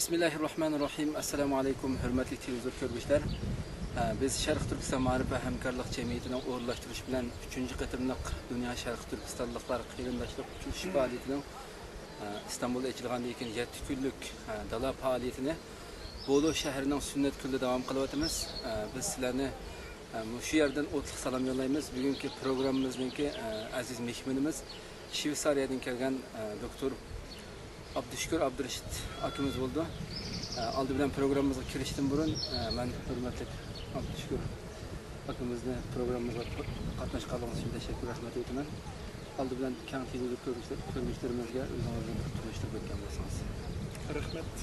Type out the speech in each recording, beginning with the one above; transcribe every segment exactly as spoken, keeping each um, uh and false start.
بىسمىللاھىررەھمانىررەھىم. ئەسسالامۇ ئەلەيكۇم، ھۆرمەتلىك تېلېۋىزور كۆرگۈچىلەر. ئە، بىز شەرقىي تۈركىستان مائارىپ ۋە ھەمكارلىق جەمئىيىتىنىڭ ئورۇنلاشتۇرۇشى بىلەن ئۈچىنچى قېتىملىق دۇنيا شەرقىي تۈركىستانلىقلار قېرىنداشلىق ئۇچرىشىش پائالىيىتىنىڭ، ئە، ئىستانبۇلدا ئېچىلغاندىن كېيىن يەتتە كۈنلۈك، ئە، دالا پائالىيىتىنى بولۇ شەھىرىنىڭ سۈننەت كۆلىدە داۋام قىلىۋاتىمىز. ئە، بىز سىلەرنى، ئە، مۇشۇ يەردىن ئوتلۇق سالام يوللايمىز. بۈگۈنكى پروگراممىمىزنىڭكى، ئە، ئەزىز مېھمىنىمىز شىۋېتسارىيەدىن كەلگەن، ئە، دوكتور ئابدۇشۈكۈر ئابدۇرېشىت ئاكىمىز بولىدۇ. ئە، ئالدى بىلەن پروگراممىمىزغا كىرىشتىن بۇرۇن، ئە، مەن ھۆرمەتلىك ئابدۇشۈكۈر ئاكىمىزنى پروگراممىمىزغا قاتناشقانلىقىڭىز ئۈچۈن تەشەككۈر، رەھمەت ئېيتىمەن. ئالدى بىلەن كەڭ تېلېۋىزور كۆرگۈچىلىرىمىزگە ئۆزىڭىزنى بىر تونۇشتۇرۇپ ئۆتكەن بولسىڭىز. رەھمەت.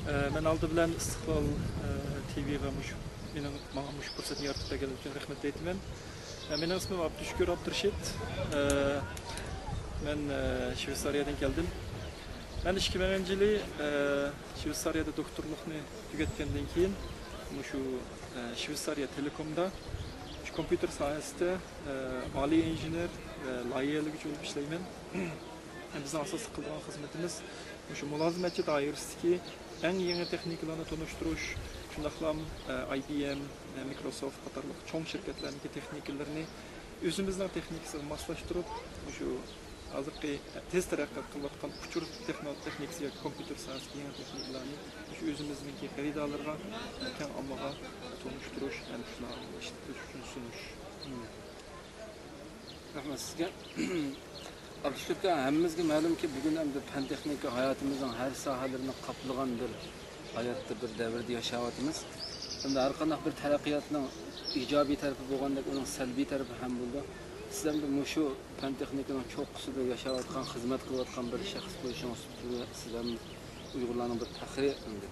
ئە، مەن ئالدى بىلەن ئىستىقلال، ئە، تىۋىغا مۇشۇ، مېنىڭ، ماڭا مۇشۇ پۇرسەتنى يارىتىپ بەرگەنلىكى ئۈچۈن رەھمەت ئېيتىمەن. ئە، مېنىڭ ئىسمىم ئابدۇشۈكۈر ئابدۇرېشىت. ئە، مەن، ئە، شۋېتسارىيەدىن كەلدىم. مەن ئىككى مىڭىنچى يىلى، ئە، شۋېتسارىيەدە دوكتورلۇقنى تۈگەتكەندىن كېيىن، مۇشۇ، ئە، شۋېتسارىيە تېلېكومدا شۇ كومپيۇتېر ساھەسىدە، ئە، ئالىي ئىنژېنېر ۋە لايىھەلىگۈچى بولۇپ ئىشلەيمەن. بىزنىڭ ئاساسلىق قىلىدىغان خىزمىتىمىز مۇشۇ مۇلازىمەتچى دائىرىسىدىكى ئەڭ يېڭى تېخنىكىلارنى تونۇشتۇرۇش، شۇنداقلا، ئە، ئاي بى ئېم، ئە، مىكروسوفت قاتارلىق چوڭ شىركەتلەرنىڭكى تېخنىكىلىرىنى ئۆزىمىزنىڭ تېخنىكىسىغا ماسلاشتۇرۇپ، مۇشۇ ھازىرقى تېز تەرەققىي قىلىۋاتقان ئۇچۇر تېخنو-، تېخنىكىسى ياكى كومپيۇتېر ساھەسىدىكى يېڭى تېخنىكىلارنى مۇشۇ ئۆزىمىزنىڭكى خېرىدارلىرىغا، كەڭ ئاممىغا تونۇشتۇرۇش ھەم شۇلارنى ئىشلىتىش ئۈچۈن سۇنۇش. رەھمەت سىزگە. ئابدۇشۈكۈر ئاكا، ھەممىمىزگە مەلۇمكى، بۈگۈن ئەمدى پەن تېخنىكا ھاياتىمىزنىڭ ھەر ساھەلىرىنى قاپلىغان بىر ھاياتتا، بىر دەۋردە ياشاۋاتىمىز. ئەمدى ھەر قانداق بىر تەرەققىياتنىڭ ئىجابىي تەرىپى بولغاندەك، ئۇنىڭ سەلبىي تەرىپى ھەم بولىدۇ. سىز ئەمدى مۇشۇ پەن تېخنىكىنىڭ چوققىسىدا ياشاۋاتقان، خىزمەت قىلىۋاتقان بىر شەخس بولۇشىڭىز سۈپىتىدە سىز ھەم ئۇيغۇرلارنىڭ بىر پەخرى ئەمدى.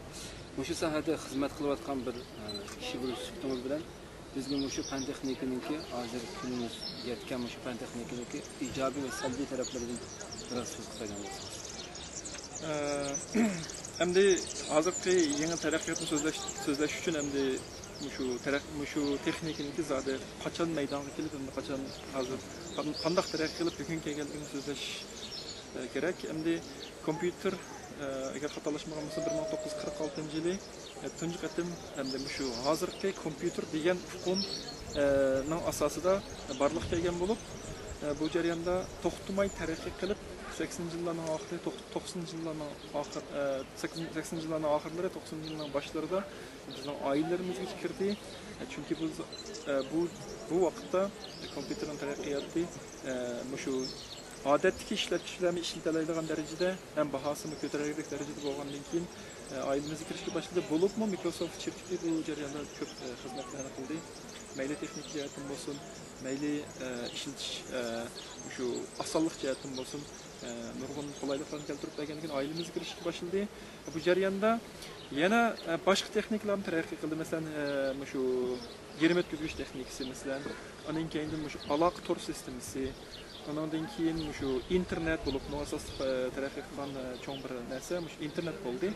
مۇشۇ ساھەدە خىزمەت قىلىۋاتقان بىر، ئە، كىشى بولۇش سۈپىتىڭىز بىلەن بىزگە مۇشۇ پەن تېخنىكىنىڭكى، ھازىر كۈنىمىز يەتكەن مۇشۇ پەن تېخنىكىنىڭكى ئىجابىي ۋە سەلبىي تەرەپلىرىدىن بىراز سۆز قىلىپ بەرگەن بولسىڭىز. ئە، ئەمدى ھازىرقى يېڭى تەرەققىياتنى سۆزلەش، سۆزلەش ئۈچۈن ئەمدى مۇشۇ تەرەق-، مۇشۇ تېخنىكىنىڭكى زادى قاچان مەيدانغا كېلىپ، ئەمدى قاچان ھازىر قان-، قانداق تەرەققىي قىلىپ بۈگۈن كەلگەنلىكىنى سۆزلەش، ئە، كېرەك. ئەمدى كومپيۇتېر، ئە، ئەگەر خاتالاشمىغان بولسام، بىر مىڭ توققۇز يۈز قىرىق ئالتىنچى يىلى، ئە، تۇنجى قېتىم ئەمدى مۇشۇ ھازىرقى كومپيۇتېر دېگەن ئۇقۇم، ئە، نىڭ ئاساسىدا بارلىققا كەلگەن بولۇپ، ئە، بۇ جەرياندا توختىماي تەرەققىي قىلىپ، سەكسىنىنچى يىللارنىڭ ئاخىرى، توق-، توقسىنىنچى يىللارنىڭ ئاخىر-، ئە، سەكسىن، سەكسىنىنچى يىللارنىڭ ئاخىرلىرى، توقسىنىنچى يىللارنىڭ باشلىرىدا بىزنىڭ ئائىلىلىرىمىزگىچە كىردى. ئە، چۈنكى بۇ، ئە، بۇ، بۇ ۋاقىتتا كومپيۇتېرنىڭ تەرەققىياتى، ئە، مۇشۇ ئادەتتىكى ئىشلەتكۈچىلەرمۇ ئىشلىتەلەيدىغان دەرىجىدە ھەم باھاسىمۇ كۆتۈرەرلىك دەرىجىدە بولغاندىن كېيىن، ئە، ئائىلىمىزگە كىرىشكە باشلىدى. بولۇپمۇ مىكروسوفت شىركىتى بۇ جەرياندا كۆپ، ئە، خىزمەتلەرنى قىلدى. مەيلى تېخنىكا جەھەتتىن بولسۇن، مەيلى، ئە، ئىشلىتىش، ئە، شۇ ئاسانلىق جەھەتتىن بولسۇن، ئە، نۇرغۇن قولايلىقلارنى كەلتۈرۈپ بەرگەندىن كېيىن ئائىلىمىزگە كىرىشكە باشلىدى. بۇ جەرياندا يەنە، ئە، باشقا تېخنىكىلارمۇ تەرەققىي قىلدى. مەسىلەن، ئە، مۇشۇ گىرىم ئۆتكۈزۈش تېخنىكىسى، مەسىلەن، ئاندىن كېيىندىن مۇشۇ ئالاقە تور سىستېمىسى، ئۇنىڭدىن كېيىن مۇشۇ ئىنتېرنېت بولۇپ، بۇنىڭ ئاساسلىق، ئە، تەرەققىي قىلغان، ئە، چوڭ بىر نەرسە مۇشۇ ئىنتېرنېت بولدى.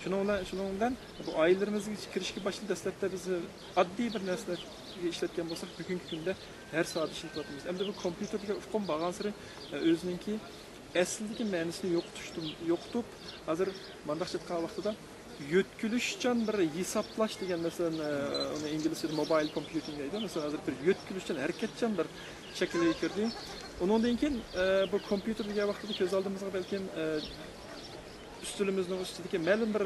شۇنىڭ بىلەن، شۇنىڭ بىلەن بۇ ئائىلىلىرىمىزگە كىرىشكە باشلىدى. دەسلەپتە بىز ئاددىي بىر نەرسىلەرگە ئىشلەتكەن بولساق، بۈگۈنكى كۈندە ھەر سائەت ئىشلىتىۋاتىمىز. ئەمدى بۇ كومپيۇتېر دېگەن ئۇقۇم بارغانسېرى، ئە، ئۆزىنىڭكى ئەسلىدىكى مەنىسىنى يوقىتىشتىن، يوقىتىپ، ھازىر مانداقچە ئېيتقان ۋاقتىدا يۆتكىلىشچان بىر ھېسابلاش دېگەن، مەسىلەن، ئۇنى ئىنگلىزچىدا موبايل كومپيۇتىنگ دەيدۇ. مەسىلەن، ھازىر بىر يۆتكىلىشچان، ھەرىكەتچان بىر شەكىلگە كىردى. ئۇنىڭدىن كېيىن، بۇ كومپيۇتېر دېگەن ۋاقتىدا كۆز ئالدىمىزغا بەلكىم، ئۈستىلىمىزنىڭ ئۈستىدىكى مەلۇم بىر،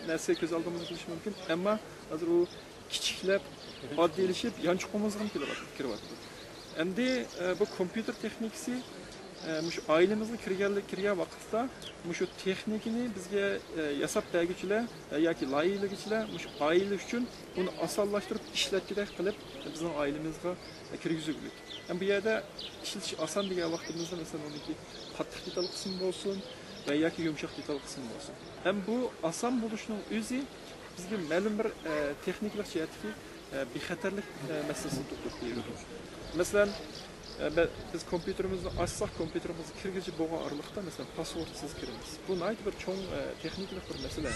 نەرسە كۆز ئالدىمىزغا كېلىشى مۇمكىن. ئەمما ھازىر ئۇ كىچىكلەپ، ئاددىيلىشىپ، يانچۇقىمىزغىمۇ كېلىۋاتىدۇ، كىرىۋاتىدۇ. ئەمدى، ئە، بۇ كومپيۇتېر تېخنىكىسى، ئە، مۇشۇ ئائىلىمىزگە كىرگەنلىك، كىرگەن ۋاقىتتا مۇشۇ تېخنىكىنى بىزگە، ئە، ياساپ بەرگۈچىلەر، ئە، ياكى لايىھىلىگۈچىلەر مۇشۇ ئائىلە ئۈچۈن ئۇنى ئاسانلاشتۇرۇپ ئىشلەتكۈدەك قىلىپ بىزنىڭ ئائىلىمىزغا، ئە، كىرگۈزگۈلۈك. ھەم بۇ يەردە ئىشلىتىش ئاسان دېگەن ۋاقتىمىزدا، مەسىلەن، ئۇنىڭكى قاتتىق دېتال قىسمى بولسۇن ۋە ياكى يۇمشاق دېتال قىسمى بولسۇن. ھەم بۇ ئاسان بولۇشنىڭ ئۆزى بىزگە مەلۇم بىر، ئە، تېخنىكىلىق جەھەتتىكى، ئە، بىخەتەرلىك، ئە، مەسىلىسىنى تۇغدۇرۇپ بېرىدۇ. مەسىلەن، ئە، بە-، بىز كومپيۇتېرىمىزنى ئاچساق، كومپيۇتېرىمىزغا كىرگۈزۈپ بولغان ئارىلىقتا، مەسىلەن، پاسۋوردسىز كىرىمىز. بۇ ناھايىتى بىر چوڭ، ئە، تېخنىكىلىق بىر مەسىلە.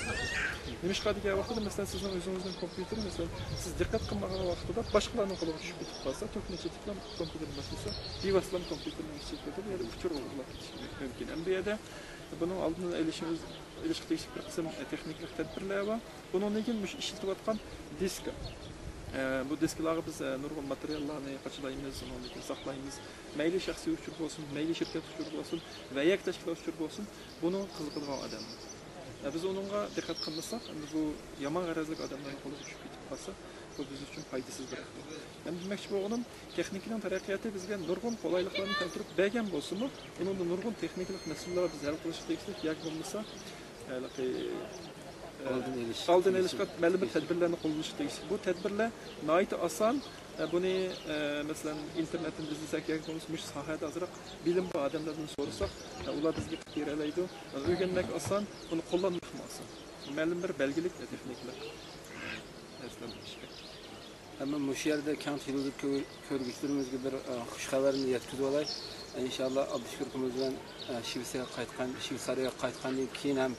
نېمىشقا دېگەن ۋاقتىدا، مەسىلەن، سىزنىڭ ئۆزىڭىزنىڭ كومپيۇتېرى، مەسىلەن، سىز دىققەت قىلمىغان ۋاقتىدا باشقىلارنىڭ قولىغا چۈشۈپ كېتىپ قالسا، توكنى چېتىكلەپ كومپيۇتېرنى باشلىسا، بىۋاسىتىلا كومپيۇتېرنىڭ ئىچىگە كىرىدۇ، يەنە ئۇچۇر ئوغرىلاپ كېتىشى مۇمكىن. ئەمدى بۇ يەردە بۇنىڭ ئالدىنى ئېلىشىمىز، ئېلىشقا تېگىشلىك بىر قىسىم، ئە، تېخنىكىلىق تەدبىرلەر بار. بۇنىڭدىن كېيىن مۇشۇ ئىشلىتىۋاتقان دىسكا. ئە، بۇ دىسكىلارغا بىز، ئە، نۇرغۇن ماتېرىياللارنى قاچىلايمىز، ئۇنىڭدىن كېيىن ساقلايمىز. مەيلى شەخسىي ئۇچۇر بولسۇن، مەيلى شىركەت ئۇچۇرى بولسۇن ۋە ياكى تەشكىلات ئۇچۇرى بولسۇن، بۇنىڭغا قىزىقىدىغان ئادەم. ئە، بىز ئۇنىڭغا دىققەت قىلمىساق، ئەمدى بۇ يامان غەرەزلىك ئادەملەرنىڭ قولىغا چۈشۈپ كېتىپ قالسا، بۇ بىز ئۈچۈن پايدىسىز بىر ئەھۋال. يەنە دېمەكچى بولغىنىم، تېخنىكىنىڭ تەرەققىياتى بىزگە نۇرغۇن قولايلىقلارنى كەلتۈرۈپ بەرگەن بولسىمۇ، ئۇنىڭدا نۇرغۇن تېخنىكىلىق مەسىلىلەر بار، بىز ھەل قىلىشقا تېگىشلىك ياكى بولمىسا، ھېلىقى، ئالدىنى ئېلىش، ئالدىنى ئېلىشقا مەلۇم بىر تەدبىرلەرنى قوللىنىشقا تېگىشلىك. بۇ تەدبىرلەر ناھايىتى ئاسان. ئە، بۇنى، ئە، مەسىلەن، ئىنتېرنېتتىن ئىزدىسەك ياكى بولمىسا مۇشۇ ساھەدە ئازراق بىلىم بار ئادەملەردىن سورىساق، ئە، ئۇلار بىزگە قىلىپ بېرەلەيدۇ. ئۆگەنمەك ئاسان، ئۇنى قوللانماقمۇ ئاسان. مەلۇم بىر بەلگىلىك تېخنىكىلىق نەرسىلەر بولۇشى كېرەك. ئەمما مۇشۇ يەردە كەڭ تېلېۋىزور كۆ-، كۆرگۈچىلىرىمىزگە بىر، ئە، خۇش خەۋەرنى يەتكۈزۈپ ئالاي. ئىنشاللا، ئابدۇشۈكۈر ئاكىمىز بىلەن، ئە، شىۋېتسىيەگە قايتقان، شىۋېتسارىيەگە قايتقاندىن كېيىن ھەم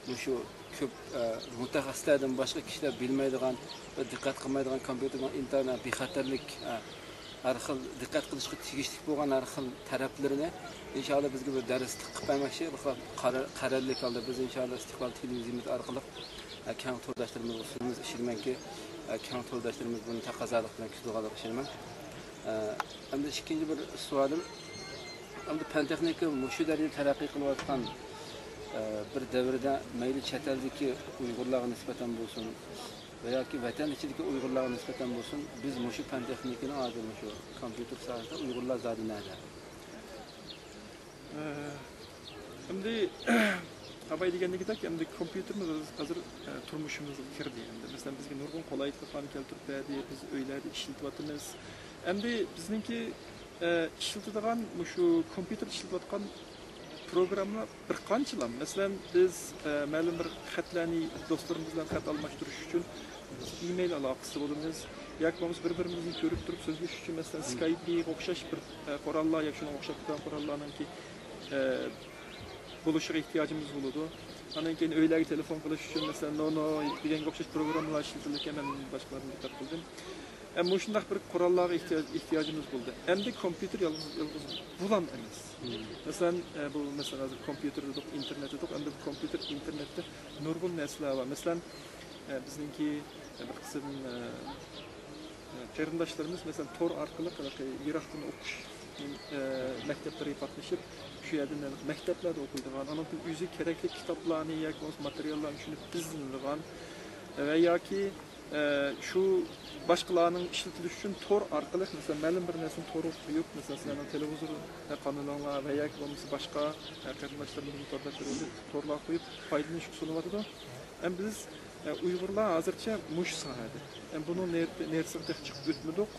مۇشۇ كۆپ، ئە، مۇتەخەسسىسلەردىن باشقا كىشىلەر بىلمەيدىغان ۋە دىققەت قىلمايدىغان كومپيۇتېرنىڭ ئىنتايىن بىخەتەرلىك، ئە، ھەر خىل دىققەت قىلىشقا تېگىشلىك بولغان ھەر خىل تەرەپلىرىنى، ئىنشاللا، بىزگە بىر دەرس قىلىپ بەرمەكچى. بۇ خىل قارا-، قەرەللىك ھالدا بىز، ئىنشاللا، ئىستىقلال تېلېۋىزىيىمىز ئارقىلىق، ئە، كەڭ تورداشلىرىمىزغا سۇنىمىز. ئىشىنىمەنكى، ئە، كەڭ تورداشلىرىمىز بۇنى تەقەززالىق بىلەن كۈتىدىغانلىقىغا ئىشىنىمەن. ئە، ئەمدى ئىككىنچى بىر سوئالىم، ئەمدى پەن تېخنىكا مۇشۇ دەرىجىدە تەرەققىي قىلىۋاتقان، ئە، بىر دەۋردە مەيلى چەت ئەلدىكى ئۇيغۇرلارغا نىسبەتەن بولسۇن، ۋە ياكى ۋەتەن ئىچىدىكى ئۇيغۇرلارغا نىسبەتەن بولسۇن، بىز مۇشۇ پەن تېخنىكىنى ھازىر مۇشۇ كومپيۇتېر ساھەسىدە ئۇيغۇرلار زادى نەدە؟ ئە، ئەمدى ئاباي دېگەندىكىدەك، ئەمدى كومپيۇتېرمۇ ھازىر، ئە، تۇرمۇشىمىزغا كىردى. ئەمدى، مەسىلەن، بىزگە نۇرغۇن قولايلىقلارنى كەلتۈرۈپ بەردى، بىز ئۆيلەردە ئىشلىتىۋاتىمىز. ئەمدى بىزنىڭكى، ئە، ئىشلىتىدىغان مۇشۇ كومپيۇتېر ئىشلىتىۋاتقان پروگراممىلار بىر قانچىلا. مەسىلەن، بىز، ئە، مەلۇم بىر خەتلەرنى دوستلىرىمىز بىلەن خەت ئالماشتۇرۇش ئۈچۈن ئىمېيل ئالاقىسىدە بولىمىز. ياكى بولمىسا بىر-بىرىمىزنى كۆرۈپ تۇرۇپ سۆزلىشىش ئۈچۈن، مەسىلەن، سكايپىغا ئوخشاش بىر، ئە، قوراللار ياكى شۇنىڭغا ئوخشاپ كېتىدىغان قوراللارنىڭكى، ئە، بولۇشىغا ئېھتىياجىمىز بولىدۇ. ئاندىن كېيىن ئۆيلەرگە تېلېفون قىلىش ئۈچۈن، مەسىلەن، نو نو دېگەنگە ئوخشاش پروگراممىلار ئىشلىتىلىدىكەن، مەن باشقىلاردىن دىققەت قىلدىم. ئە، مۇشۇنداق بىر قوراللارغا ئېھتىياج، ئېھتىياجىمىز بولدى. ئەمدى كومپيۇتېر يالغۇز، يالغۇز بۇلام ئەمەس. مەسىلەن، ئە، بۇ، مەسىلەن، ھازىر كومپيۇتېر دېدۇق، ئىنتېرنېت دېدۇق. ئەمدى بۇ كومپيۇتېر، ئىنتېرنېتتە نۇرغۇن نەرسىلەر بار. مەسىلەن، ئە، بىزنىڭكى، ئە، بىر قىسىم، ئە، ئە، قېرىنداشلىرىمىز، مەسىلەن، تور ئارقىلىق ھېلىقى يىراقتىن ئوقۇش، ئە، مەكتەپلىرىگە قاتنىشىپ، شۇ يەردىن ھېلىقى مەكتەپلەردە ئوقۇيدىغان، ئانىڭدىن كېيىن ئۆزىگە كېرەكلىك كىتابلارنى ياكى بولمىسا ماتېرىياللارنى چۈشىنىپ ئىزدىنىدىغان ۋە ياكى ئە، شۇ باشقىلارنىڭ ئىشلىتىلىشى ئۈچۈن تور ئارقىلىق، مەسىلەن، مەلۇم بىر نەرسىنى تورغا قويۇپ، مەسىلەن، سىلەرنىڭ تېلېۋىزور، ئە، قانىلىڭلار ۋە ياكى بولمىسا باشقا، ئە، قېرىنداشلىرىمىزنىڭ تورداشلىرىمىزنىڭ تورلارغا قويۇپ پايدىلىنىشقا سۇنۇۋاتىدۇ. ئەمما بىز، ئە، ئۇيغۇرلار ھازىرچە مۇشۇ ساھەدە. ئەمما بۇنىڭ نېرى-، نېرىسىغا تېخى چىقىپ ئۆتمىدۇق.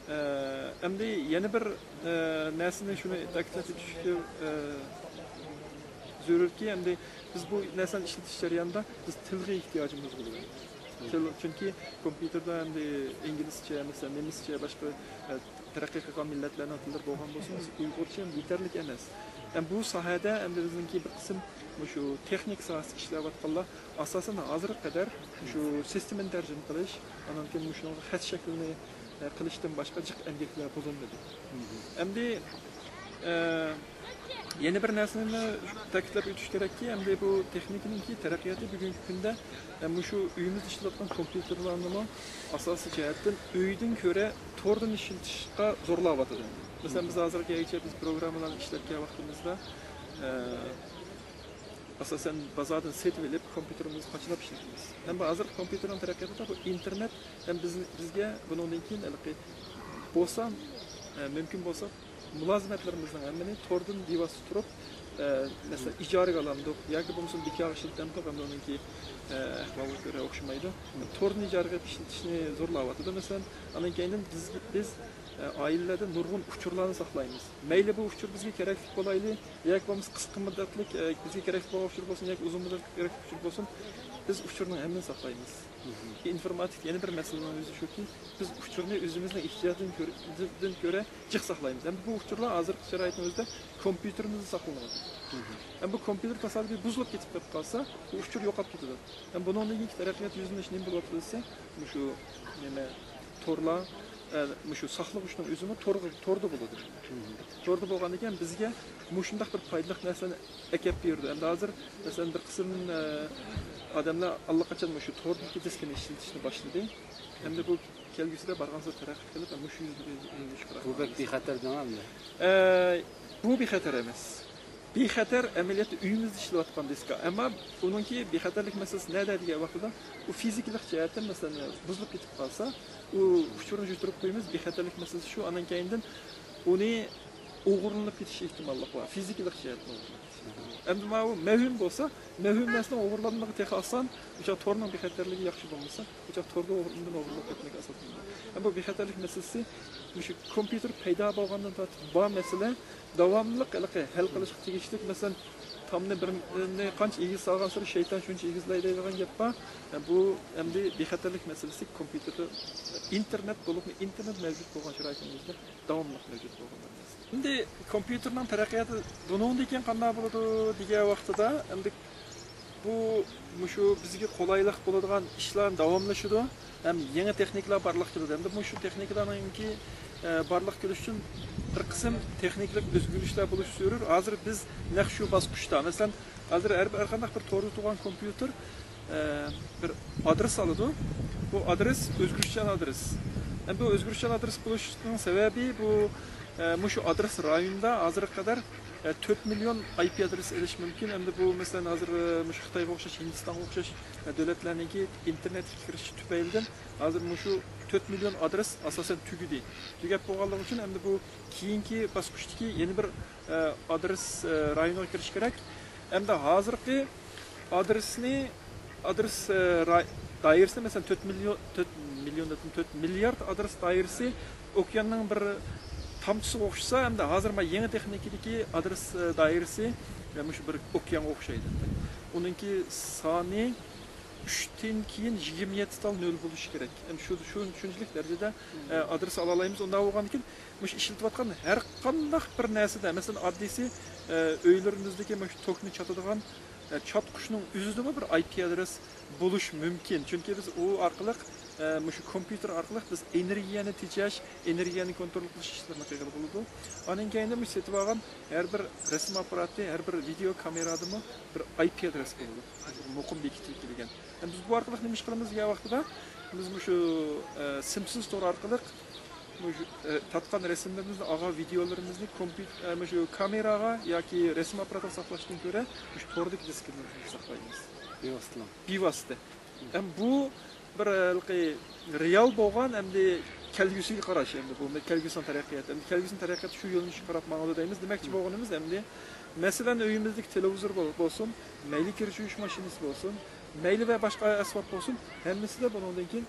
ئە، ئەمدى يەنە بىر، ئە، نەرسىنى شۇنى تەكىتلەپ ئۆتۈشكە، ئە، زۆرۈركى، ئەمدى بىز بۇ نەرسىلەرنى ئىشلىتىش جەريانىدا بىز تىلغا ئېھتىياجىمىز بولىدۇ. تىل، چۈنكى كومپيۇتېردا ئەمدى ئىنگلىزچە، مەسىلەن، نېمىسچە، باشقا، ئە، تەرەققىي قىلغان مىللەتلەرنىڭ تىللىرى بولغان بولسا، بىز ئۇيغۇرچە يېتەرلىك ئەمەس. ئەمما بۇ ساھەدە ئەمدى بىزنىڭكى بىر قىسىم مۇشۇ تېخنىكا ساھەسىدە ئىشلەۋاتقانلار ئاساسەن ھازىرغا قەدەر شۇ سىستېمىنى تەرجىمە قىلىش، ئاندىن كېيىن مۇشۇنىڭغا خەت شەكلىنى، ئە، قىلىشتىن باشقا جىق ئەمگەكلەر بولۇنمىدى. ئەمدى، ئە، يەنە بىر نەرسىنى تەكىتلەپ ئۆتۈش كېرەككى، ئەمدى بۇ تېخنىكىنىڭكى تەرەققىياتى بۈگۈنكى كۈندە، ئە، مۇشۇ ئۆيىمىزدە ئىشلەتكەن كومپيۇتېرلارنىمۇ ئاساسىي جەھەتتىن ئۆيدىن كۆرە توردىن ئىشلىتىشقا زورلاۋاتىدۇ. مەسىلەن، بىز ھازىرغىچە بىز پروگراممىلارنى ئىشلەتكەن ۋاقتىمىزدا، ئە، ئاساسەن بازاردىن سېتىۋېلىپ، كومپيۇتېرىمىزنى قاچىلاپ ئىشلىتىمىز. ئەمما ھازىرقى كومپيۇتېرنىڭ تەرەققىياتىدا بۇ ئىنتېرنېت ھەم بىز، بىزگە بۇنىڭدىن كېيىن ھېلىقى بولسا، ئە، مۇمكىن بولسا، مۇلازىمەتلىرىمىزنىڭ ھەممىنى توردىن بىۋاسىتە تۇرۇپ، ئە، مەسىلەن، ئىجارىگە ئالامدۇق ياكى بولمىسا بىكارغا ئىشلىتەمدۇق، ئەمدى ئۇنىڭكى، ئە، ئەھۋالىغا كۆرە ئوخشىمايدۇ. توردىن ئىجارىگە ئېلىپ ئىشلىتىشنى زورلاۋاتىدۇ. مەسىلەن، ئاندىن كېيىندىن بىز، بىز، ئە، ئائىلىلەردە نۇرغۇن ئۇچۇرلارنى ساقلايمىز. مەيلى بۇ ئۇچۇر بىزگە كېرەكلىك بولايلى، ياكى بولمىسا قىسقا مۇددەتلىك، ئە، بىزگە كېرەكلىك بولغان ئۇچۇر بولسۇن ياكى ئۇزۇن مۇددەتلىك كېرەكلىك ئۇچۇر بولسۇن، بىز ئۇچۇرنىڭ ھەممىنى ساقلايمىز. ئىنفورماتىكىدا يەنە بىر مەسىلىنىڭ ئۆزى شۇكى، بىز ئۇچۇرنى ئۆزىمىزنىڭ ئېھتىياجىدىن كۆرە، دىن كۆرە جىق ساقلايمىز. ئەمدى بۇ ئۇچۇرلار ھازىرقى شارائىتنىڭ ئۆزىدە كومپيۇتېرىمىزدا ساقلىنىۋاتىدۇ. ئەمدى بۇ كومپيۇتېر تاسادىپىي بۇزۇلۇپ كېتىپ قالسا، بۇ ئۇچۇر يوقاپ كېتىدۇ. ئەمدى بۇنىڭدىن كېيىنكى تەرەققىيات يۈزلىنىش نېمە بولۇۋاتىدۇ دېسە، مۇشۇ نېمە، تورلار، ئە، مۇشۇ ساقلىغۇچنىڭ ئۆزىمۇ تورغا، توردا بولىدۇ. توردا بولغاندىن كېيىن بىزگە مۇشۇنداق بىر پايدىلىق نەرسىلەرنى ئەكەپ بېرىدۇ. ئەمدى ھازىر، مەسىلەن، بىر قىسىم، ئە، ئادەملەر ئاللىقاچان مۇشۇ توردىكى دىسكىنى ئىشلىتىشنى باشلىدى. ئەمدى بۇ كەلگۈسىدە بارغانسېرى تەرەققىي قىلىپ، مۇشۇ يۈزلىنىشكە بۇ بەك بىخەتەر دەڭ ئەمدى. ئە، بۇ بىخەتەر ئەمەس. بىخەتەر ئەمەلىيەتتە ئۆيىمىزدە ئىشلەۋاتقان دىسكا. ئەمما ئۇنىڭكى بىخەتەرلىك مەسىلىسى نەدە دېگەن ۋاقتىدا، ئۇ فىزىكىلىق جەھەتتىن، مەسىلەن، بۇزۇلۇپ كېتىپ قالسا، ئۇ ئۇچۇرنى يوشۇرۇپ قويىمىز، بىخەتەرلىك مەسىلىسى شۇ. ئاندىن كېيىندىن ئۇنى ئوغرىلىنىپ كېتىش ئېھتىماللىقى بار، فىزىكىلىق جەھەتتىن ئوغرىلىنىپ كېتىش ئېھتىماللىقى بار. ئەمدى ماۋۇ مەۋھۇم بولسا، مەۋھۇم نەرسىنىڭ ئوغرىلانمىقى تېخى ئاسان، ئۇ چاغ تورنىڭ بىخەتەرلىكى ياخشى بولمىسا، ئۇ چاغ توردا ئوغرىلىنىپ، ئوغرىلىنىپ كەتمەك ئاسان. ئەمما بۇ بىخەتەرلىك مەسىلىسى مۇشۇ كومپيۇتېر پەيدا بولغاندىن تارتىپ بار مەسىلە، داۋاملىق ھېلىقى ھەل قىلىشقا تېگىشلىك. مەسىلەن، تامنى بىرنى قانچە ئېگىز سالغانسېرى شەيتان شۇنچە ئېگىزلەيدۇ دەيدىغان گەپ بار. بۇ ئەمدى بىخەتەرلىك مەسىلىسى كومپيۇتېردا ئىنتېرنېت بولۇپمۇ، ئىنتېرنېت مەۋجۇت بولغان شارائىتىمىزدا داۋاملىق مەۋجۇت بولغان بىر نەرسە. ئەمدى كومپيۇتېرنىڭ تەرەققىياتى بۇنىڭدىن كېيىن قانداق بولىدۇ دېگەن ۋاقتىدا، ئەمدى بۇ مۇشۇ بىزگە قولايلىق بولىدىغان ئىشلار داۋاملىشىدۇ ھەم يېڭى تېخنىكىلار بارلىققا كېلىدۇ. ئەمدى مۇشۇ تېخنىكىلارنىڭكى، ئە، بارلىققا كېلىشى ئۈچۈن بىر قىسىم تېخنىكىلىق ئۆزگىرىشلەر بولۇشى زۆرۈر. ھازىر بىز نەق شۇ باسقۇچتا، مەسىلەن، ھازىر ھەر، ھەر قانداق بىر توردا تۇرغان كومپيۇتېر، ئە، بىر ئادرېس ئالىدۇ. بۇ ئادرېس ئۆزگىرىشچان ئادرېس. ئەمدى بۇ ئۆزگىرىشچان ئادرېس بولۇشىنىڭ سەۋەبى بۇ، ئە، مۇشۇ ئادرېس رايونىدا ھازىرغا قەدەر، ئە، تۆت مىليون ئاي پى ئادرېس ئېلىش مۇمكىن. ئەمدى بۇ، مەسىلەن، ھازىر، ئە، مۇشۇ خىتايغا ئوخشاش، ھىندىستانغا ئوخشاش، ئە، دۆلەتلەرنىڭكى ئىنتېرنېتكە كىرىشى تۈپەيلىدىن ھازىر مۇشۇ تۆت مىليون ئادرېس ئاساسەن تۈگىدى. تۈگەپ بولغانلىقى ئۈچۈن ئەمدى بۇ كېيىنكى باسقۇچتىكى يەنە بىر، ئە، ئادرېس، ئە، رايونىغا كىرىش كېرەك. ئەمدى ھازىرقى ئادرېسنى، ئادرېس، ئە، راي-، دائىرىسى، مەسىلەن، تۆت مىليون، تۆت مىليون دېدىم، تۆت مىليارد ئادرېس دائىرىسى ئوكياننىڭ بىر تامچىسىغا ئوخشىسا، ئەمدى ھازىر مانا يېڭى تېخنىكىدىكى ئادرېس، ئە، دائىرىسى، ئە، مۇشۇ بىر ئوكيانغا ئوخشايدۇ. ئۇنىڭكى سانى ئۈچتىن كېيىن يىگىرمە يەتتە تال نۆل بولۇشى كېرەك. ئەمدى شۇ، شۇ، شۇنچىلىك دەرىجىدە، ئە، ئادرېس ئالالايمىز. ئۇنداق بولغاندىكىن، مۇشۇ ئىشلىتىۋاتقان ھەر قانداق بىر نەرسىدە، مەسىلەن، ئاددىيسى، ئە، ئۆيلىرىمىزدىكى مۇشۇ توكنى چاتىدىغان، ئە، چاتقۇچنىڭ ئۆزىدىمۇ بىر ئاي پى ئادرېس بولۇش مۇمكىن. چۈنكى بىز ئۇ ئارقىلىق، ئە، مۇشۇ كومپيۇتېر ئارقىلىق بىز ئېنېرگىيەنى تېجەش، ئېنېرگىيەنى كونترول قىلىش ئىشلىرىنى قىلغىلى بولىدۇ. ئاندىن كېيىندە مۇشۇ سېتىۋالغان ھەر بىر رەسىم ئاپپاراتى، ھەر بىر ۋىدېو كامېرادىمۇ بىر ئاي پى ئادرېس بولىدۇ. مۇقىم بېكىتىلگەن. ئەمدى بىز بۇ ئارقىلىق نېمە ئىش قىلىمىز دېگەن ۋاقتىدا، بىز مۇشۇ، ئە، سىمسىز تور ئارقىلىق مۇشۇ، ئە، تارتقان رەسىملىرىمىزنى، ئالغان ۋىدېئولىرىمىزنى كومپيۇت-، ئە، مۇشۇ كامېراغا ياكى رەسىم ئاپپاراتىغا ساقلاشتىن كۆرە مۇشۇ توردىكى دىسكىلىرىمىزنى ساقلايمىز. بىۋاسىتىلا. بىۋاسىتە. ھەم بۇ بىر، ئە، ھېلىقى رېئال بولغان، ئەمدى كەلگۈسىگە قاراش، ئەمدى بۇ كەلگۈسىنىڭ تەرەققىياتى. ئەمدى كەلگۈسىنىڭ تەرەققىياتى شۇ يۆنىلىشكە قاراپ ماڭىدۇ دەيمىز. دېمەكچى بولغىنىمىز ئەمدى، مەسىلەن، ئۆيىمىزدىكى تېلېۋىزور بول-، بولسۇن، مەيلى كىر يۇيۇش ماشىنىسى بولسۇن، مەيلى ۋە باشقا ئەسۋاب بولسۇن، ھەممىسىدە بۇنىڭدىن كېيىن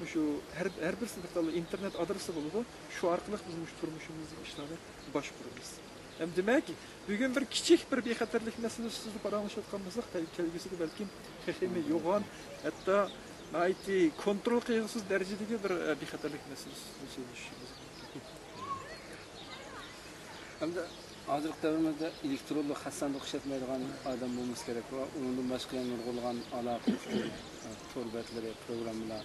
مۇشۇ ھەر، ھەر بىرسىدە بىر تال ئىنتېرنېت ئادرېسى بولىدۇ. شۇ ئارقىلىق بىز مۇشۇ تۇرمۇشىمىزدىكى ئىشلارنى باشقۇرىمىز. ھەم دېمەك، بۈگۈن بىر كىچىك بىر بىخەتەرلىك مەسىلىسى ئۈستىدە پاراڭلىشىۋاتقان بولساق، كەل-، كەلگۈسىدە بەلكىم تېخىمۇ يوغان، ھەتتا ناھايىتى كونترول قىلغۇسىز دەرىجىدىكى بىر، ئە، بىخەتەرلىك مەسىلىسى ئۈستىدە سۆزلىشىشىمىز مۇمكىن. ئەمدى ھازىرقى دەۋرىمىزدە ئېلېكترونلۇق خەت ساندۇق ئىشلەتمەيدىغان ئادەم بولمىسا كېرەك ۋە ئۇنىڭدىن باشقا يەنە نۇرغۇنلىغان ئالاقە ئۇچۇر، تور بەتلىرى، پروگراممىلار،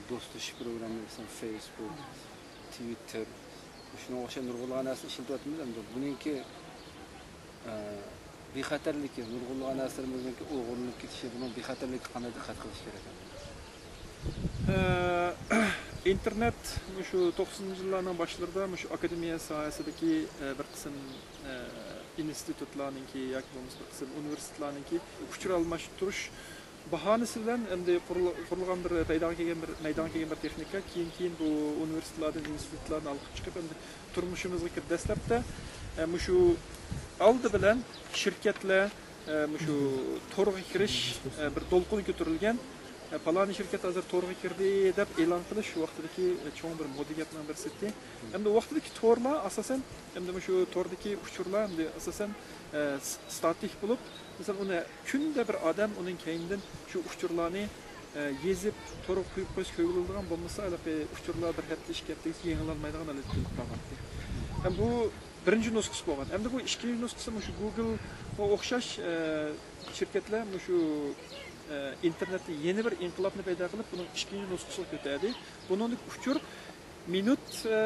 دوستلىشىش پروگراممىسى، مەسىلەن، فېيسبۇك، تىۋىتتېر، شۇنىڭغا ئوخشاش نۇرغۇنلىغان نەرسىنى ئىشلىتىۋاتىمىز. ئەمدى بۇنىڭكى، ئە، بىخەتەرلىكى، نۇرغۇنلىغان نەرسىلىرىمىزنىڭكى ئوغرىلىنىپ كېتىشى، بۇنىڭ بىخەتەرلىكىگە قانداق دىققەت قىلىش كېرەك؟ ئە، ئىنتېرنېت مۇشۇ توقسىنىنچى يىللارنىڭ باشلىرىدا مۇشۇ ئاكادېمىيە ساھەسىدىكى، ئە، بىر قىسىم، ئە، ئىنستىتۇتلارنىڭكى ياكى بولمىسا بىر قىسىم ئۇنىۋېرسىتېتلارنىڭكى ئۇچۇر ئالماشتۇرۇش باھانىسى بىلەن ئەمدى قۇرۇل-، قۇرۇلغان بىر پەيداغا كەلگەن بىر، مەيدانغا كەلگەن بىر تېخنىكا، كېيىن، كېيىن بۇ ئۇنىۋېرسىتېتلاردىن، ئىنستىتۇتلاردىن ئالقىپ چىقىپ، ئەمدى تۇرمۇشىمىزغا كىرىپ، دەسلەپتە، ئە، مۇشۇ ئالدى بىلەن شىركەتلەر، ئە، مۇشۇ تورغا كىرىش، ئە، بىر دولقۇن كۆتۈرۈلگەن. ئە، پالانى شىركەت ھازىر تورغا كىردى دەپ ئېلان قىلىش شۇ ۋاقىتتىكى، ئە، چوڭ بىر مودېل گەپنىڭ بىرسى ئىدى. ئەمدى ۋاقتىدىكى تورلار ئاساسەن، ئەمدى مۇشۇ توردىكى ئۇچۇرلار ئەمدى ئاساسەن، ئە، س-، ستاتىك بولۇپ، مەسىلەن، ئۇنى كۈندە بىر ئادەم ئۇنىڭ كەينىدىن شۇ ئۇچۇرلارنى، ئە، يېزىپ، تورغا قويۇپ قويسا كۆرۈلىدىغان، بولمىسا ھېلىقى ئۇچۇرلار بىر ھەپتە، ئىككى ھەپتىگىچە يېڭىلانمايدىغان ھالەتكە كېلىپ قالغانىدى. ھەم بۇ بىرىنچى نۇسخىسى بولغان. ئەمدى بۇ ئىككىنچى نۇسخىسى مۇشۇ گۇگىلغا ئوخشاش، ئە، شىركەتلەر مۇشۇ، ئە، ئىنتېرنېتتە يەنە بىر ئىنقىلابنى پەيدا قىلىپ، بۇنىڭ ئىككىنچى نۇسخىسىغا كۆتەردى. بۇنىڭدىكى ئۇچۇر مىنۇت، ئە،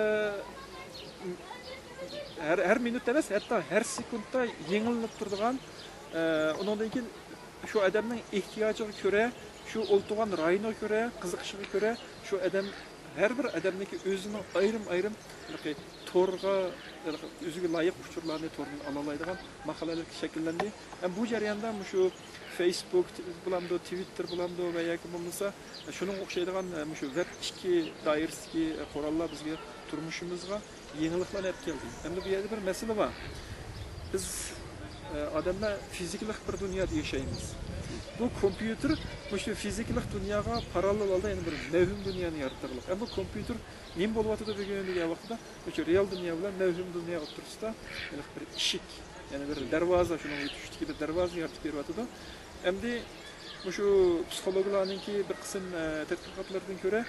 ھەر، ھەر مىنۇت ئەمەس، ھەتتا ھەر سېكۇنتتا يېڭىلىنىپ تۇرىدىغان، ئە، ئۇنىڭدىن كېيىن شۇ ئادەمنىڭ ئېھتىياجىغا كۆرە، شۇ ئولتۇرغان رايونىغا كۆرە، قىزىقىشىغا كۆرە، شۇ ئادەم، ھەر بىر ئادەمنىڭكى ئۆزىنىڭ ئايرىم-ئايرىم ھېلىقى تورغا، ھېلىقى ئۆزىگە لايىق ئۇچۇرلارنى توردىن ئالالايدىغان ماقالىلەر شەكىللەندى. ھەم بۇ جەرياندا مۇشۇ فېيسبۇك بولامدۇ، تىۋىتتېر بولامدۇ ۋە ياكى بولمىسا شۇنىڭغا ئوخشايدىغان، مۇشۇ ۋېب ئىككى دائىرىسىدىكى قوراللار بىزگە تۇرمۇشىمىزغا يېڭىلىقلارنى ئەپ كەلدى. ئەمدى بۇ يەردە بىر مەسىلە بار. بىز، ئە، ئادەملەر فىزىكىلىق بىر دۇنيادا ياشايمىز. بۇ كومپيۇتېر مۇشۇ فىزىكىلىق دۇنياغا پاراللېل ھالدا يەنە بىر مەۋھۇم دۇنيانى يارىتىدىغانلىق. ئەمدى بۇ كومپيۇتېر نېمە بولۇۋاتىدۇ بۈگۈن دېگەن ۋاقىتتا، مۇشۇ رېئال دۇنيا بىلەن مەۋھۇم دۇنيا ئوتتۇرىسىدا ھېلىقى بىر ئىشىك، يەنى بىر دەرۋازا، شۇنىڭ تۈشتىكى بىر دەرۋازا يارىتىپ بېرىۋاتىدۇ. ئەمدى مۇشۇ پسىخولوگلارنىڭكى بىر قىسىم، ئە، تەتقىقاتلىرىدىن كۆرە،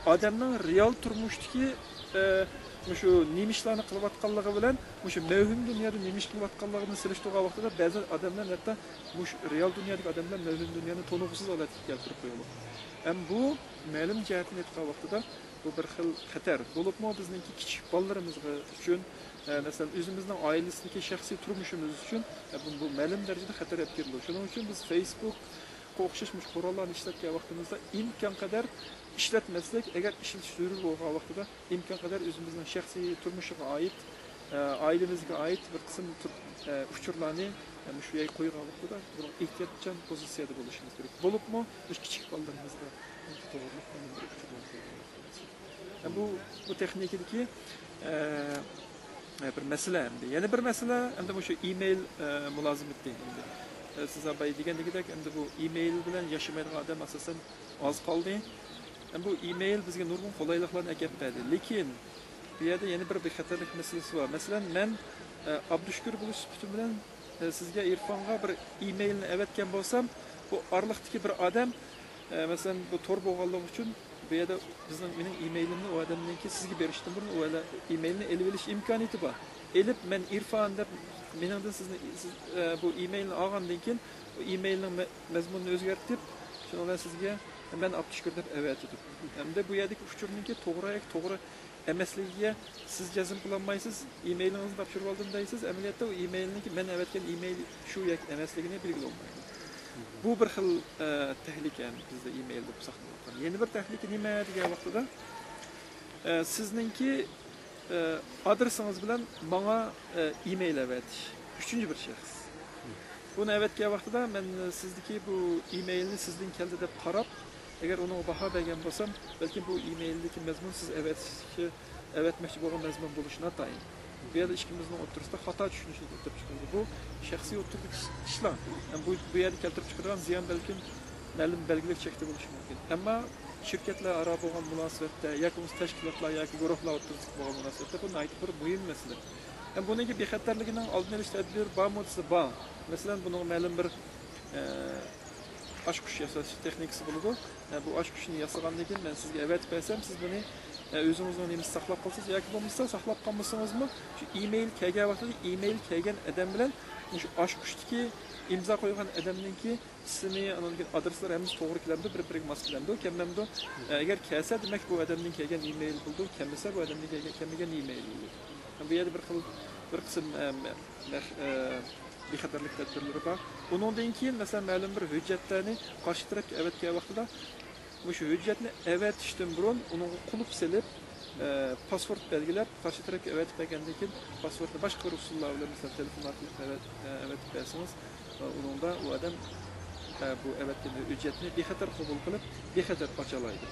ئادەمنىڭ رېئال تۇرمۇشتىكى، ئە، مۇشۇ نېمە ئىشلارنى قىلىۋاتقانلىقى بىلەن مۇشۇ مەۋھۇم دۇنيادا نېمە ئىش قىلىۋاتقانلىقىنى سېلىشتۇرغان ۋاقتىدا، بەزى ئادەملەر ھەتتا مۇشۇ رېئال دۇنيادىكى ئادەملەر مەۋھۇم دۇنيانى تونۇغۇسىز ھالەتكە كەلتۈرۈپ قويىدۇ. ھەم بۇ مەلۇم جەھەتتىن ئېيتقان ۋاقتىدا، بۇ بىر خىل خەتەر. بولۇپمۇ بىزنىڭكى كىچىك بالىلىرىمىزغا ئۈچۈن، ئە، مەسىلەن، ئۆزىمىزنىڭ ئائىلىسىدىكى شەخسىي تۇرمۇشىمىز ئۈچۈن، ئە، بۇ، بۇ مەلۇم دەرىجىدە خەتەر ئەپ كېلىدۇ. شۇنىڭ ئۈچۈن بىز فېيسبۇكقا ئوخشاش مۇشۇ قوراللارنى ئىشلەتكەن ۋاقتىمىزدا ئىمكان قەدەر ئىشلەتمەسلىك، ئەگەر ئىشلىتىش زۆرۈر بولغان ۋاقتىدا ئىمكان قەدەر ئۆزىمىزنىڭ شەخسىي تۇرمۇشىغا ئائىت، ئە، ئائىلىمىزگە ئائىت بىر قىسىم تۇر-، ئە، ئۇچۇرلارنى، ئە، مۇشۇ يەرگە قويغان ۋاقتىدا بۇنىڭ ئېھتىياتچان پوزىتسىيەدە بولۇشىمىز كېرەك. بولۇپمۇ مۇشۇ كىچىك بالىلىرىمىزغا توغرىلىق مەلۇم بىر ئۇچۇرلارنى قويغان ۋاقتىدا. بۇ، بۇ تېخنىكىدىكى، ئە، ئە، بىر مەسىلە ئەمدى. يەنە بىر مەسىلە ئەمدى مۇشۇ ئىمېيل، ئە، مۇلازىمىتى ئەمدى. ئە، سىز بايا دېگەندىكىدەك، ئەمدى بۇ ئىمېيل بىلەن ياشىمايدىغان ئادەم ئاساسەن ئاز قالدى. ئەمدى بۇ ئىمېيل بىزگە نۇرغۇن قولايلىقلارنى ئەكەپ بەردى. لېكىن بۇ يەردە يەنە بىر بىخەتەرلىك مەسىلىسى بار. مەسىلەن، مەن، ئە، ئابدۇشۈكۈر بولۇش سۈپىتىم بىلەن، ئە، سىزگە، ئىرفانغا بىر ئىمېيلنى ئەۋەتكەن بولسام، بۇ ئارىلىقتىكى بىر ئادەم، ئە، مەسىلەن، بۇ تور بولغانلىقى ئۈچۈن بۇ يەردە بىزنىڭ، مېنىڭ ئىمېيلىمنى ئۇ ئادەمنىڭكى سىزگە بېرىشتىن بۇرۇن ئۇ ئىمېيلنى ئېلىۋېلىش ئىمكانىيىتى بار. ئېلىپ، مەن ئىرفان دەپ مېنىڭدىن سىزنى، سىز، ئە، بۇ ئىمېيلنى ئالغاندىن كېيىن، بۇ ئىمېيلنىڭ مە-، مەزمۇنىنى ئۆزگەرتىپ، شۇنىڭ بىلەن سىزگە مەن ئابدۇشۈكۈر دەپ ئەۋەتىدۇ. ئەمدى بۇ يەردىكى ئۇچۇرنىڭكى توغرا ياكى توغرا ئەمەسلىكىگە سىز جەزم قىلالمايسىز. ئىمېيلىڭىزنى تاپشۇرۇۋالدىم دەيسىز، ئەمەلىيەتتە ئۇ ئىمېيلنىڭكى مەن ئەۋەتكەن ئىمېيل شۇ ياكى ئەمەسلىكىنى بىلگىلى بولمايدۇ. بۇ بىر خىل، ئە، تەھلىكە بىزدە ئىمېيل بولۇپ ساقلىنىۋاتقان. يەنە بىر تەھلىكە نېمە دېگەن ۋاقتىدا، ئە، سىزنىڭكى، ئە، ئادرېسىڭىز بىلەن ماڭا، ئە، ئىمېيل ئەۋەتىش. ئۈچىنچى بىر شەخس. بۇنى ئەۋەتكەن ۋاقتىدا مەن سىزدىكى بۇ ئىمېيلنى سىزدىن كەلدى دەپ قاراپ، ئەگەر ئۇنىڭغا باھا بەرگەن بولسام، بەلكىم بۇ ئىمېيلدىكى مەزمۇن سىز ئەۋەتىشكە، ئەۋەتمەكچى بولغان مەزمۇن بولۇشى ناتايىن. بۇ يەردە ئىككىمىزنىڭ ئوتتۇرىسىدا خاتا چۈشىنىشنى كەلتۈرۈپ چىقىرىدۇ. بۇ شەخسىي ئوتتۇرىدىكى ئىشلار. ھەم بۇ، بۇ يەردە كەلتۈرۈپ چىقىرىدىغان زىيان بەلكىم مەلۇم بەلگىلىك چەكتە بولۇشى مۇمكىن. ئەمما شىركەتلەر ئارا بولغان مۇناسىۋەتتە ياكى بولمىسا تەشكىلاتلار ياكى گۇرۇھلار ئوتتۇرىسىدا بولغان مۇناسىۋەتتە بۇ ناھايىتى بىر مۇھىم مەسىلە. ھەم بۇنىڭكى بىخەتەرلىكىنىڭ ئالدىنى ئېلىش تەدبىرى بارمۇ دېسە بار. مەسىلەن، بۇنىڭ مەلۇم بىر، ئە، ئاچقۇچ ياساش تېخنىكىسى بولىدۇ. ئە، بۇ ئاچقۇچنى ياسىغاندىن كېيىن مەن سىزگە ئەۋەتىپ بەرسەم، سىز بۇنى، ئە، ئۆزىڭىزنىڭ نېمىسى ساقلاپ قالىسىز ياكى بولمىسا ساقلاپ قالمىسىڭىزمۇ، شۇ ئىمېيل كەلگەن ۋاقتىدا ئىمېيل كەلگەن ئادەم بىلەن مۇشۇ ئاچقۇچتىكى ئىمزا قويغان ئادەمنىڭكى ئىسمى، ئاندىن كېيىن ئادرېسلار ھەممىسى توغرا كېلەمدۇ، بىر-بىرىگە ماس كېلەمدۇ، كەلمەمدۇ؟ ئە، ئەگەر كەلسە، دېمەك، بۇ ئادەمدىن كەلگەن ئىمېيل بولىدۇ، كەلمىسە، بۇ ئادەمدىن كەلگەن، كەلمىگەن ئىمېيل بولىدۇ. بۇ يەردە بىر خىل، بىر قىسىم، ئە، مە-، مەخ-، ئە، بىخەتەرلىك تەدبىرلىرى بار. ئۇنىڭدىن كېيىن، مەسىلەن، مەلۇم بىر ھۆججەتلەرنى قارشى تەرەپكە ئەۋەتكەن ۋاقتىدا، مۇشۇ ھۆججەتنى ئەۋەتىشتىن بۇرۇن ئۇنىڭغا قۇلۇپ سېلىپ، ئە، پاسۋورت بەلگىلەپ، قارشى تەرەپكە ئەۋەتىپ بەرگەندىن كېيىن، پاسۋورتنى باشقا بىر ئۇسۇللار بىلەن، مەسىلەن، تېلېفون ئارقىلىق ئەۋەت-، ئە، ئەۋەتىپ بەرسىڭىز، ئە، ئۇنىڭدا ئۇ ئادەم، ئە، بۇ ئەۋەتكەن ھۆججەتنى بىخەتەر قوبۇل قىلىپ، بىخەتەر ئاچالايدۇ.